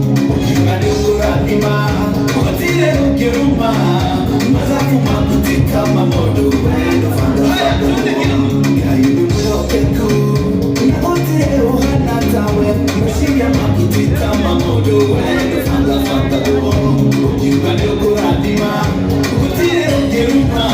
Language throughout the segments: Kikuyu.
Ũkiuga nĩ ũkũrathima, gũtirĩ ũngĩruma. Mathabu maku ti ta ma mũndũ, we ndũbangabangagwo. Ngai nĩ mwĩhokeku, na gũtirĩ ũhana tawe. Meciria maku ti ta ma mũndũ, we ndũbangabangagwo. Ũkiuga nĩ ũkũrathima, gũtirĩ ũngĩruma.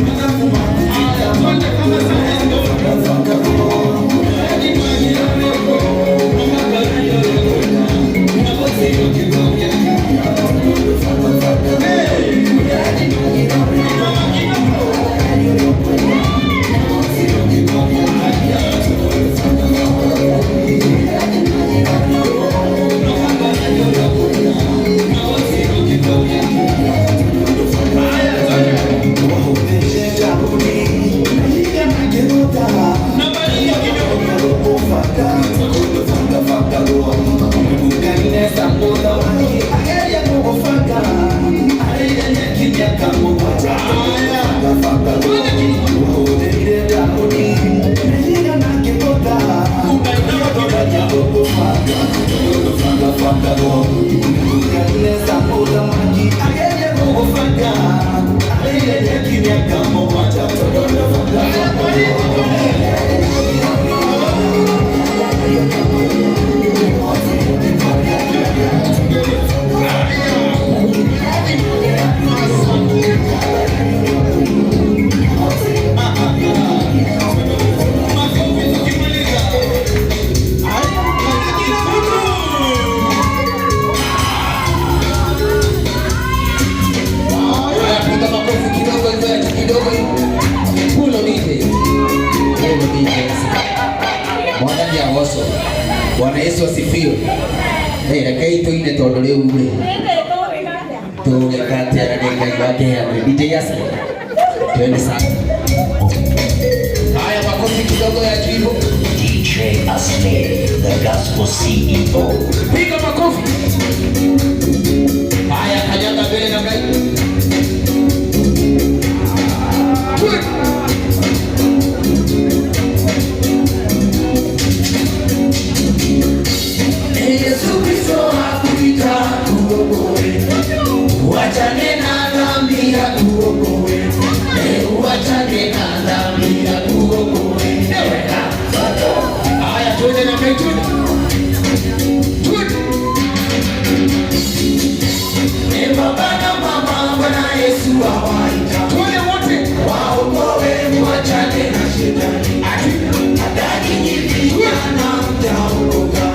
Mathabu maku ti ta ma mũndũ, we ndũbangabangagwo. Ngai nĩ na gũtirĩ ũngĩtooria kinya, tondũ ndũbangabangagwo. Inama kidogo. Na gũtirĩ ũngĩtooria kinya, tondũ ndũbangabangagwo. Ndũbangaragia ũrĩa ũkwenda, na gũtirĩ ũngĩtooria kinya, tondũ ndũbangabangagwo. Wahũthĩrire Daudi na ihiga na ngĩgũta. Nambari hiyo kidogo. Gũbanga tondũ ndũbangabangagwo. Nebukadineza mũthamaki ageria gũgũbanga, arĩire nyeki mĩaka 7 tondũ ndũbangabangagwo. Wahũthĩrire Daudi na ihiga na ngĩgũta. Ũndoragia gũgũbanga tondũ ndũbangabangagwo. Nebukadineza mũthamaki ageria gũgũbanga, arĩire nyeki mĩaka 7 tondũ ndũbangabangagwo. Makofi tukimaliza. Haya, kila mtu. Haya, piga makofi kidogo hivyo, ati kidogo hivi. Pulo DJ. Pulo DJ. Mwathani agocwo. Bwana Yesu asifiwe. Hey, rekei tuine tondu riu ri tũgeka atĩa na nĩ Ngai wakeheana. DJ Asli. Twende sana. Haya, makofi kidogo ya juu hivyo. DJ Asli, the Gospel CEO. Piga makofi. Haya, kanyaga mbele namna hii. Twende. Yesu Kristo akuita kuokoe, uachane na dhambi ya kuokoe, uachane na dhambi ya kuokoe. Haya, twende namna hii, twende. Twende. E baba na mama, Bwana Yesu awaita, Twende wote. Waokoe, muachane na shetani. Ati. Hata nyinyi vijana mtaokoka,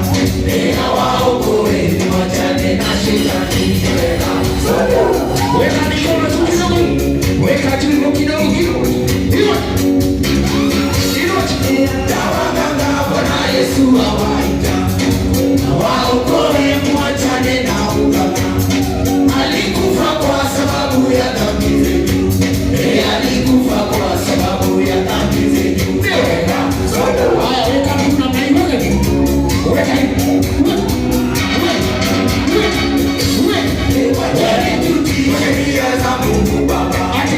e awaokoe, muachane na shetani. Weka mikono juu kidogo. Weka juu kidogo kidogo. Inua. Inua. Tawaganga, Bwana Yesu awaita, waokoe, muachane na uganga. Alikufa kwa sababu ya dhambi zetu, e alikufa kwa sababu ya dhambi zetu. Haya, weka mguu namna hii, weka juu. Weka hivi. Weka. Weka. Weka. Wachane tutii sheria za Mungu Baba, Ati.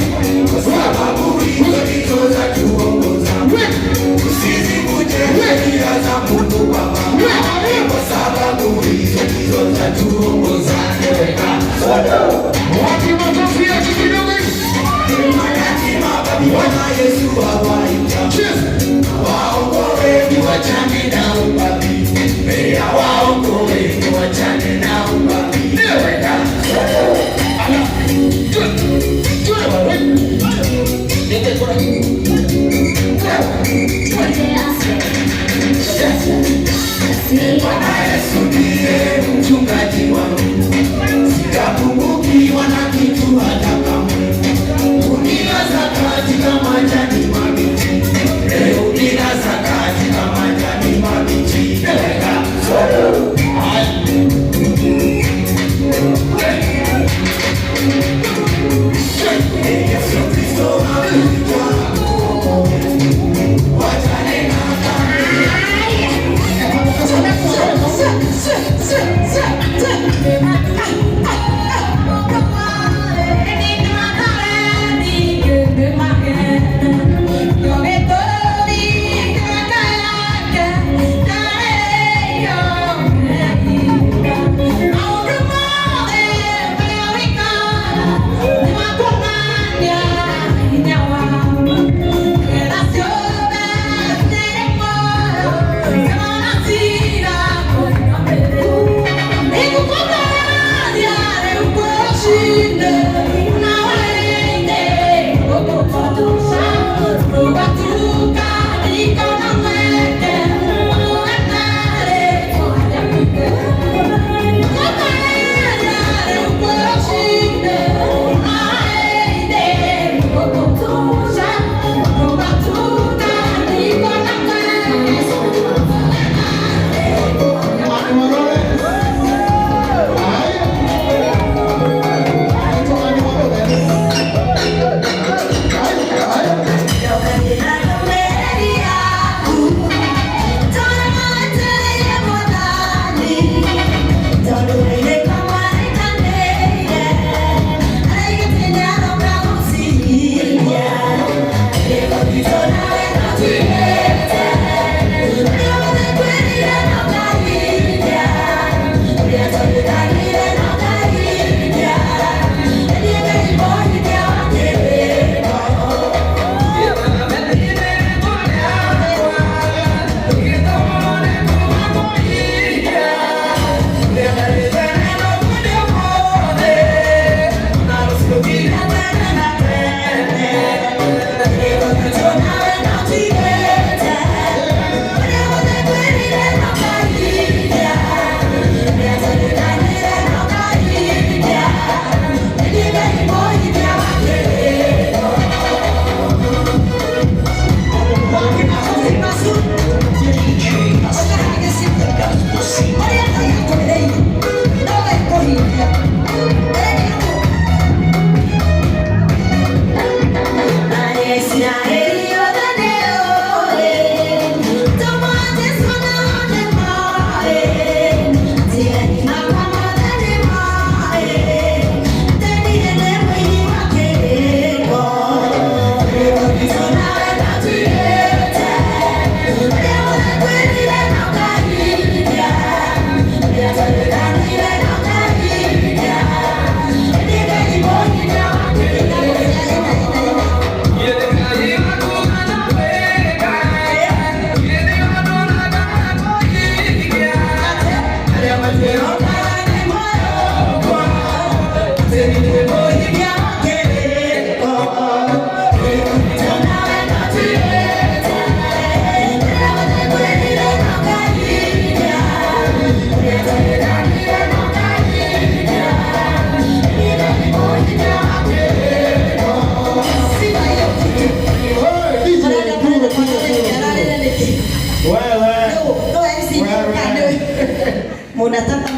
kwa sababu hizo ndizo zatuongoza. Weka. Usizivunje sheria za Mungu Baba, kwa sababu hizo ndizo zatuongoza. Wapi makofi ya juu kidogo hivi? Mayatima, Bwana Yesu awaita, Cheers. Waokoe, muachane na ubabi. Waokoe, muachane na ubabi. Ala. Twende. Twende. Leta kora nyingi. Twende. Bwana Yesu ndiye mchungaji wangu, sitapungukiwa na kitu hata kamwe. Unilaza katika majani mabichi, unilaza katika majani mabichi. Haya.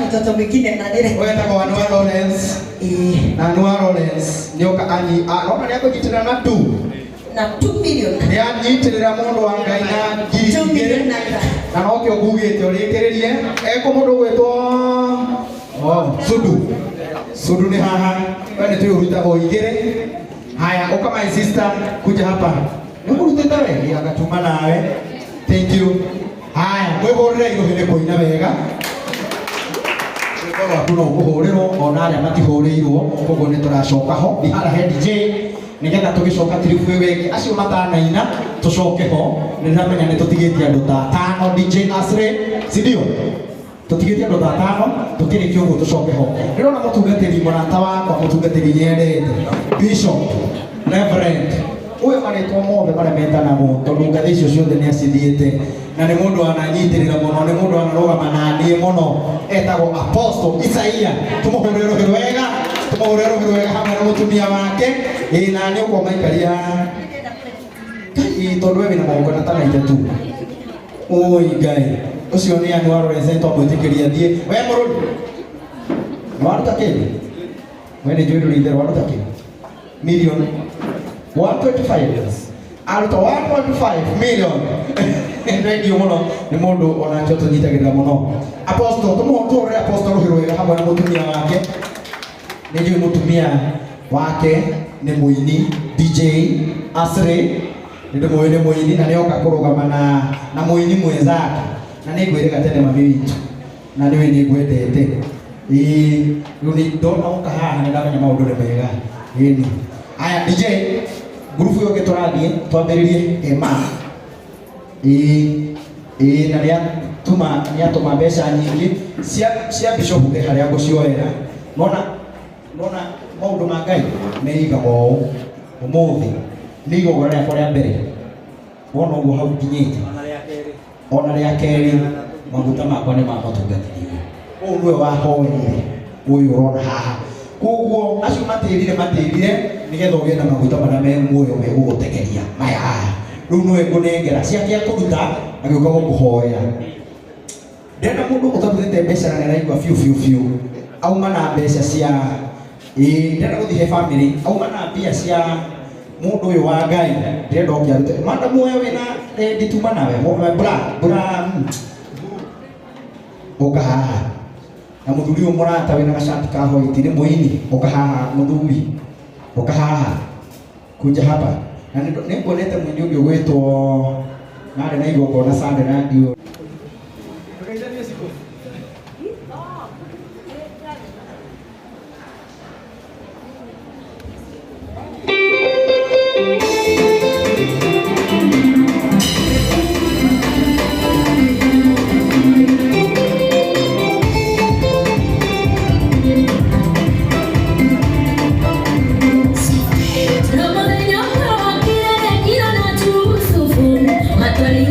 mtoto mwingine na nile. Wetagwo Anua Lawrence. Eh, Na Anua Lawrence nĩoka anyi nona nĩakũnyitĩrĩra na tu na 2 million. Nĩanyitĩrĩra mũndũ wa Ngai na ngiri 2 million igĩrĩ naira. Na nokĩo ngugĩte ũrĩkĩrĩrie ekũ mũndũ ũgwĩtwo oh, Sudu. Sudu nĩ haha we nĩ tũĩ ũrutagwo igĩrĩ. Haya, ũka my sister, kuja hapa. Nĩkũrutĩte we nĩ agatuma nawe. Thank you. Haya, mwĩhũrĩre irũhĩ nĩ kũina wega. Rwĩmbo rwaku no ũkũhũrĩrwo ona arĩa matihũrĩirwo, koguo nĩ tũracoka ho ndihara he DJ nĩgetha tũgĩcoka tiribu ĩyo ĩngĩ acio matanaina tũcoke ho. Nĩ ndĩramenya nĩ tũtigĩtie andũ ta atano DJ Asre, si ndio? Tũtigĩtie andũ ta atano tũkĩrĩkia ũguo tũcoke ho. Ndĩrona mũtungatĩri mũrata wakwa, mũtungatĩri nyendete, Bishop Reverend, ũyũ marĩtwa mothe marĩa metanagwo tondũ ngathĩ icio ciothe nĩ acithiĩte na nĩ mũndũ ananyitĩrĩra mũno, nĩ mũndũ anarũgama na niĩ mũno, etagwo Apostle Isaia. Tũmũhũrĩre rũhĩ rwega, tũmũhũrĩre rũhĩ rwega hamwe na mũtumia wake. Ĩĩ na nĩ ũkoma ikaria Ngai tondũ we wĩna magongona ta maitũ tu. Oi Ngai ũcio nĩ Anwar Lawrence twamwĩtĩkĩria thiĩ. We mũrũri nĩ waruta kĩndũ? We nĩ njũĩ ndũrĩ itherũ, waruta kĩ? Million 125 aruta 1.5 million. Thank you mũno, nĩ mũndũ onake tũnyitagĩrĩra mũno. Apostle, tũmũhũrĩre Apostle rũhĩ rwega hamwe na mũtumia wake. Nĩ njũĩ mũtumia wake nĩ mũini DJ Asre, nĩ ndĩmũĩ nĩ mũini na nĩoka kũrũgama na mũini mwenzake na nĩ ngwĩrĩga tene mami witũ na nĩwe nĩ ngwendete. Ĩĩ rĩu nĩ ndona ũka haha nĩ ndamenya maũndũ nĩ mega. Ĩni aya DJ ngurubu ĩyo ĩngĩ tũrathiĩ twambĩrĩrie ema. Ĩĩ ĩĩ na nĩatũma mbeca nyingĩ cia bishop he harĩa ngũcioera. Nona nona maũndũ ma Ngai meigagwo ũũ ũmũthĩ nĩ igongona rĩakwa rĩa mbere wona ũguo hau nginyĩte ona rĩa kerĩ maguta makwa nĩ ma mũtungatĩri ũyũ. Ũyũ nĩwe wahoeire ũyũ ũrona haha, koguo acio matĩrire nĩgetha ũgĩe na maguta marĩa me muoyo megũgũtegeria maya haha. Rĩu nĩwe ngũnengera ciake akũruta agĩũka gũkũhoera. Ndĩrenda mũndũ ũtarutĩte mbeca na nĩaraigua biũ biũ biũ auma na mbeca cia ĩĩ ndĩrenda gũthiĩ he family auma na mbia cia mũndũ ũyũ wa Ngai ndĩrenda oke arute. Madam we wĩna rendi tuma nawe bra bra ũka haha na mũthuri ũyũ mũrata wĩna gacati ka white nĩ mũini ũka haha mũthuri ũka haha kuja hapa na nĩ nguonete mũini ũngĩ ũgwĩtwo narĩ na igongona Sunday na ndio. Matwali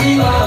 Tiwa.